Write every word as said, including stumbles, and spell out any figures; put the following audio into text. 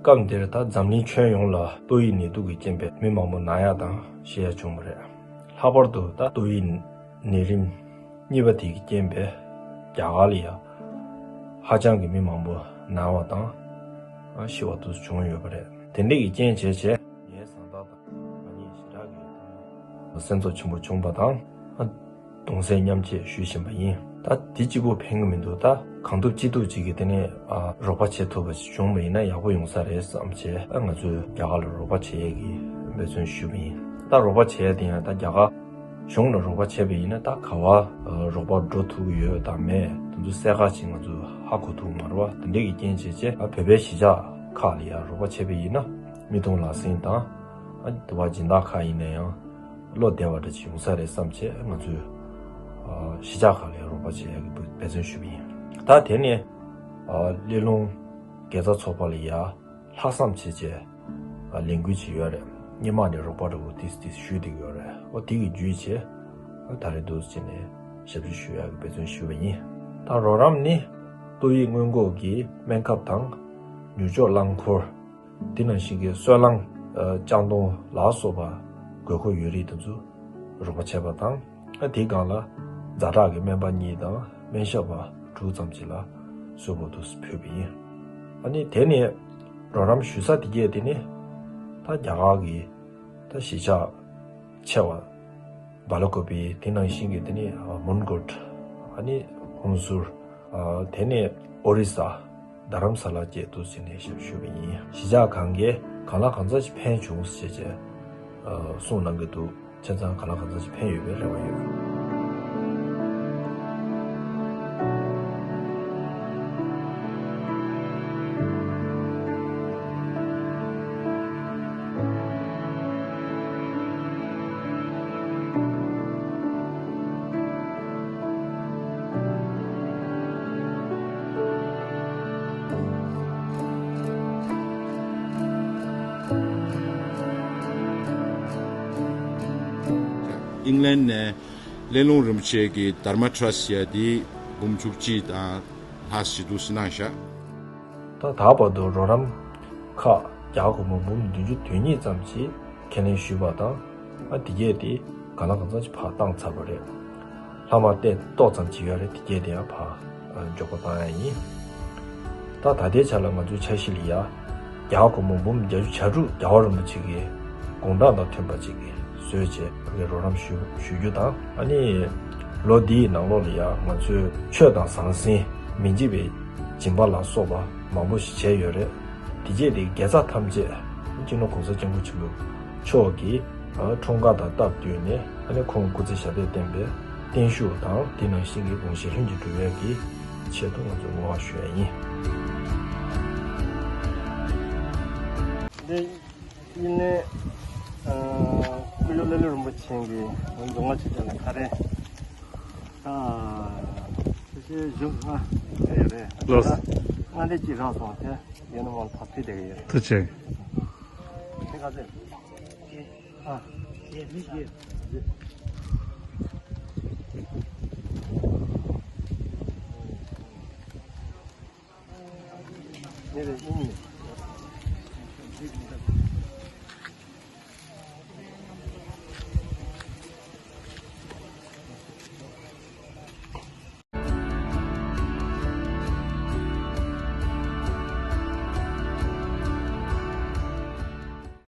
སྐབས་འདིར་ད་འཛམ་གླིང་ཁྱོན་ཡོངས་ལ་ཏོག་དབྱིབས་ནད་དུག་གི་རྐྱེན་པས་མི་མང་པོ་ན་ཡ་དང་ཤི་ཡ་བྱུང་བ་རེད། ལྷག་པར་དུ་ད་ཏོག་དབྱིབས་ནད་རིམས་གཉིས་པ་དེ་གི་རྐྱེན་པས་རྒྱ་གར་ལ་ཡ་ཧ་ཅང་གི་མི་མང་པོ་ན་བ་དང་ཤི་བ་དུ་བྱུང་ཡོད་པ་རེད། དེ་འདྲ་གི་རྐྱེན་བྱས་བྱས་ངའི་བཟའ་ཟླ་དང་ང་གཉིས་ཞེ་དྲག་གི་སེམས་ཚོར་ཆེན་པོ་བྱུང་བ་དང་། གདུང་སེམས་མཉམ་སྐྱེད་ཞུ་བཞིན་པ་ཡིན། ད་དེ་གཅིག་པུ་ཕན་གི་མི་འདུག་ད་གང་ཐུབ་ཅི་ཐུབ་ཅིག་གིས་དེ་ནས་ཨ་རོགས་པ་བྱེད་ཐུབ་པ་ཞིག་བྱུང་བ་ཡིན་ན་ཡག་པོ་ཡོང་ས་རེད་བསམ་བྱས། ཨ་ང་ཚོས་རྒྱ་གར་ལ་རོགས་པ་བྱེད་ཡས་ཀྱི་འབད་བརྩོན་ཞུས་པ་ཡིན། ད་རོགས་པ་བྱེད་ཡས་དེ་ཡང་ད་རྒྱ་གར་གཞུང་ལ་རོགས་པ་བྱས་པ་ཡིན་ན་ད་ག་བ་ཨ་རོགས་པ་འགྲོ་ཐུབ་ཀྱི་ཡོད་དང་མེད་དེ་ཚོ་གསལ་ཁ་ཅིག་ང་ཚོས་ཧ་གོ་ཐུབ་མ་རེད་བ། དེ་འདྲས་ཀྱི་རྐྱེན་བྱས་བྱས་ཨ་བོད་པའི་གཞིས་ཆགས་ཁག་ལ་ཡང་རོགས་པ་བྱས་པ་ཡིན་ན་མིག་མཐོང་ལག་ཟིན་དང་ཨ་དུ་བ་སྦྱིན་བདག་ཁག་ཡིན་ན་ཡང་བློ་བདེ་བ་འདྲ་ཅིག་ཡོང་ས་རེད་བསམ་བྱས་ང་ཚོས་ཨ་གཞིས་ཆགས་ཁག་ལ་རོགས་པ་བྱེད་ཡག་གི་འབད་བརྩོན་ཞུས་པ་ཡིན། ད་དེ་ནས་ཨ་སླེ་ལུང་དགེ་རྩ་ཚོགས་པ་ལ་ཡ་ལྷག་བསམ་བྱས་བྱས་ཨ་ལས་འགུལ་ཅིག་ཡོད་རེད། སྔོན་མ་ནས་རོགས་པ་འདྲ་བོ་ཏིས་ཏིས་ཞུས་བསྡད་ཀྱི་ཡོད་རེད། ཨོ་དེ་གི་བརྒྱུད་བྱས་ཨ་ད་རེས་འདུག་སེ་བྱས་ནས་ཞབས་ཕྱི་ཞུ་ཡག་གི་འབད་བརྩོན་ཞུས་པ་ཡིན། ད་རོགས་རམ་ནི་ཏོག་དབྱིབས་སྔོན་འགོག་གི་སྨན་ཁབ་དང་མྱུར་སྐྱོབ་རླངས་འཁོར། དེ་ནང་བཞིན་གྱི་སོལ་རླངས་ཨ་ལྕགས་མདོང་ལ་སོགས་པ་དགོས་མཁོ་ཡོད་རིགས་དེ་ཚོ་རོགས་པ་བྱས་པ་དང་། ཨ་དེའི་སྒང་ལ་ཛ་དྲག་གི་སྨན་པ་གཉིས་དང་སྨན་ཞབས་པ་དྲུག་ཙམ་ཅིག་ལ་གསོལ་ཕོགས་དུ་ཕུལ་བ་ཡིན། ཨ་ནི་དེ་ནས་རོགས་རམ་ཞུ་ས་དེ་གས་དེ་ནི་ད་རྒྱ་གར་གྱི་ད་གཞིས་ཆགས་ཆེ་བ་སྦ་ལ་ཀོ་པི། དེ་ནང་བཞིན་གྱི་དེ་ནི་མོན་གྷོ། ཨ་ནི་ཧུན་སུར། ཨ་དེ་ནས་ཨོ་རི་ས། རྡ་རམ་ས་ལ་བཅས་འདུག་སེ་བྱས་ནས་ཞབས་ཞུ་བ་ཡིན། གཞིས་ཆགས་གང་གས་གང་ལ་གང་འཚམ་ཞིག་ཕན་བྱུང་ཞེས་བྱས་ཨ་གསུངས་གནང་གི་འདུག་བྱས་ཙང་གང་ལ་གང་འཚམ་ཞིག་ཕན་ཡོད་པའི་རེ་བ་ཡོད། ཨིང་ལན་ནས་སླེ་ལུང་རིན་པོ་ཆེ་གི་དྷརྨ་ཊ་ར་སི་ཡ་དེ་འབུམ་བཅུ་གཅིག་དང་ལྷག་ཞིག་འདུག་སེ་གནང་བཞག་ད་ད་བར་དུ་རོགས་རམ་ཁག་རྒྱ་གར་སྒོར་མོ་འབུམ་བདུན་ཅུ་དོན་གཉིས་ཙམ་ཞིག་ཁས་ལེན་ཞུས་པ་དང་། ཨ་དེ་གས་དེ་གང་ལ་གང་འཚམ་ཞིག་ཕར་བཏང་ཚར་བ་རེད། ལྷག་མ་ཏོག་ཙམ་ཅིག་ཡོད་རེད། དེ་གས་དེ་ཡང་ཕར་ཨ་མགྱོགས་པོ་བཏང་ཡ་ཡིན། ད་ད་ལྟའི་ཆ་ལ་ང་ཚོའི་འཆར་གཞི་ལ་ཡ་རྒྱ་གར་སྒོར་མོ་འབུམ་བརྒྱད་ཅུ་གྱ་དྲུག་རྒྱལ་བ་རིན་པོ་ཆེ་གི་དགུང་གྲངས་དང་མཐུན་པ་ཅིག་གི་བཟོས་བྱས་ཕ་གིར་རོགས་རམ་ཞུ་ཞུ་རྒྱུ་དང་། ཨ་ནི་ལོ་འདིའི་ནང་ལོགས་ལ་ཡ་ང་ཚོས་ཆོས་དང་ཟང་ཟིང་མི་འཇིགས་པའི་སྦྱིན་པ་ལ་སོགས་པ་མང་པོ་ཞིག་བྱས་ཡོད་རེད། དེ་རྗེས་དེ་དགེ་རྩ་ཐམས་ཅད་སྤྱི་ནོར་༸གོང་ས་༸སྐྱབས་མགོན་ཆེན་པོ་མཆོག་གི་འཁྲུངས་སྐར་དང་སྟབས་བསྟུན་ནས་ཨ་ནི་ཁོང་སྐུ་ཚེ་ཞབས་པད་བརྟན་པའི་བརྟན་བཞུགས་དང་དེ་ནང་བཞིན་གྱི་དགོངས་བཞེད་ལྷུན་གྱིས་གྲུབ་ཡས་ཀྱི་ཆེད་དུ་ང་ཚོས་བསྔོ་བ་ཞུ་ཡས་ཡིན། འདི་ཨིན་ལན་སྐུ་ཞབས་སླེ་ལུང་རིན་པོ་ཆེ་གི་རྫོང་ང་ཆེ་ཆ་ལ་ཁ་རེ། ཨ་ཁ་ཤས་བཞུགས་ང་རེ་རེད། ལགས་སོ། ང་འདི་གཅིག་རག་སོང་། དེ་ཡིན་ན་མ་ཐག་ཕི་དེ་གི་ཡོད། ཐུགས་རྗེ་ཆེ། དེ་ག་ཚོད། ཨ། ནི་རེ་ཨིན།